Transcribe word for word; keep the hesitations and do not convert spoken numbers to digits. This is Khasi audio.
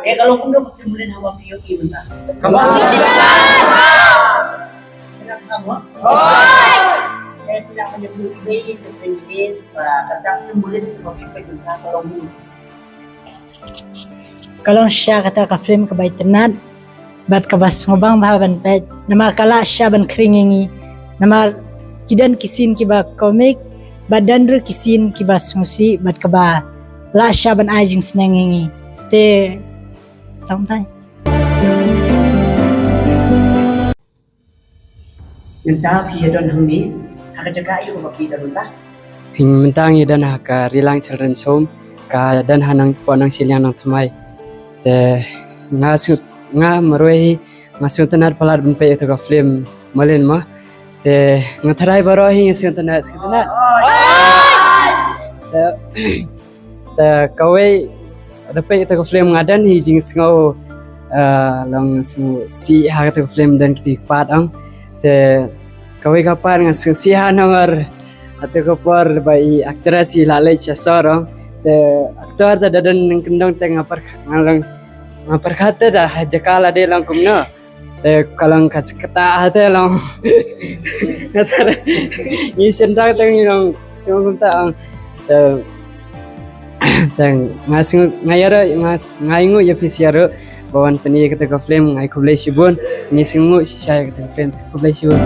Eh, ka long kumno ka film Mulin haba phi ïohi mynta? Ka ba. Kena paham, ha? Eh, phi lah ban ïohi ba ka film Mulin, ba kata film Mulin haba phi peit mynta ka long kumno? Ka long shisha kata ka film kaba itynnad bad kaba sngewbang bha ban peit. Namar ka lah shisha ban khring ïa ngi. Namar ki don ki scene kiba comic bad don ruh ki scene kiba sngewsih bad kaba lah shisha ban ai jingsneng ïa ngi. Te tang tai. Mynta phi ïa don hangne ha ka jaka aïu kaba phi don mynta? Mynta ngi don ha ka Rilang Children's Home, ka don ha Nong, poh Nongshiliang Nongthymmai. Te nga shu, nga marwei hi nga sngewtynnad palat ban peit ïa kata ka film Mulin mo. Te nga tharai baroh hi nga sngewtynnad, sngewtynnad. Te Te kawei, da peit ïa kata ka film nga don hi jingsngew, eh, long sngewsih ha kata ka film, don kita ki part ong. Te kawei ka part nga sngewsih ha namar kata ka por ba i actress i la leit sha sor ong. Te actor te da don nongkyndong te nga pyrkhat, nga long, nga pyrkhat te da ha jaka lade long kumno. Te ka long ka kata te long. Nga tharai ngi shynrang te ngi long sngewbha kumta. Te, te nga sngew, nga ïa, nga, nga ainguh ïa phi sha ruh ba wan pyni ïa kata ka film, nga ai khublei shibun. Ngi sngewnguh shisha ïa kata ka film, khublei shibun.